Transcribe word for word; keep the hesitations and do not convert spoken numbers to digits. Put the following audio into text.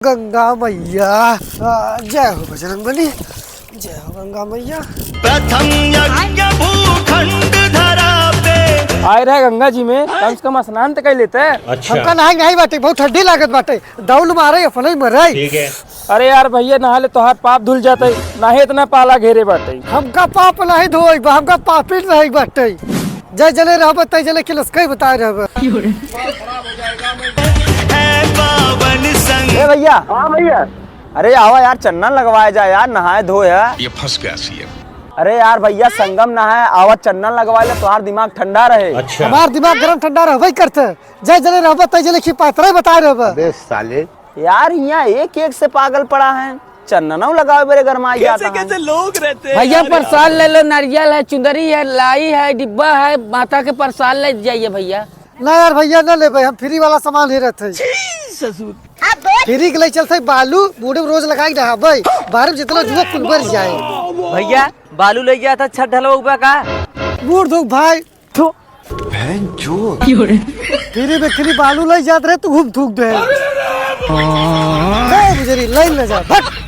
गंगा मैया, आ, जय हो बजरंग बली, जय हो गंगा मैया। प्रथम यज्ञ भूखंड धरा पे। आए रहे गंगा जी में, कम से कम स्नान तो कर लेते। अच्छा। हमका नहाए नहीं बाटे, बहुत ठंडी लागत बाटे, दौल मारे अपने मरे। ठीक है। अरे यार भैया, नहा ले, तोहार पाप धुल जाते, नाहे इतना पाला घेरे बाटे। हमका पाप नहीं धोए बा, हमका पापी नहीं बाटे। जय जले रहबे, तय जले खिलस, कई बताए रहबे। ए भैया। हाँ भैया। अरे आवा यार, चंदन लगवाए जा यार, नहाए धोए है। ये फंस गया सीएम। अरे यार भैया, संगम नहाए, आवा चंदन लगवाए ले, तोहार दिमाग ठंडा रहे। अच्छा। हमार दिमाग गरम ठंडा रहबे करते। जय जले रहबे, तय जले खिपातरे बताए रहबे। अबे साले। यार, यहाँ एक एक से पागल पड़ा है, चंदनौ लगावे बेरे गरमाई जाता है। कैसे लोग रहते हैं भैया, यार। प्रसाद ले लो, नारियल है, चुंदरी है, लाई है, डिब्बा है, माता के प्रसाद ले जाइए भैया। ना यार भैया, ना लेबे, हम फ्री वाला सामान ही रहते हैं। छी ससुर। फ्री के ले चलते बालू, बूढ़े रोज लगाई रहा भाई, बाहर में जितना जुआ कुल मर जाए। भैया, बालू ले गया था, छत ढलवा का? बूढ़ धूप भाई, थू। बहन चोद। तेरे में खाली बालू लई जात रहे, तू घूम थूक दे। ए, बुजरी, लाइन ले जा, भट।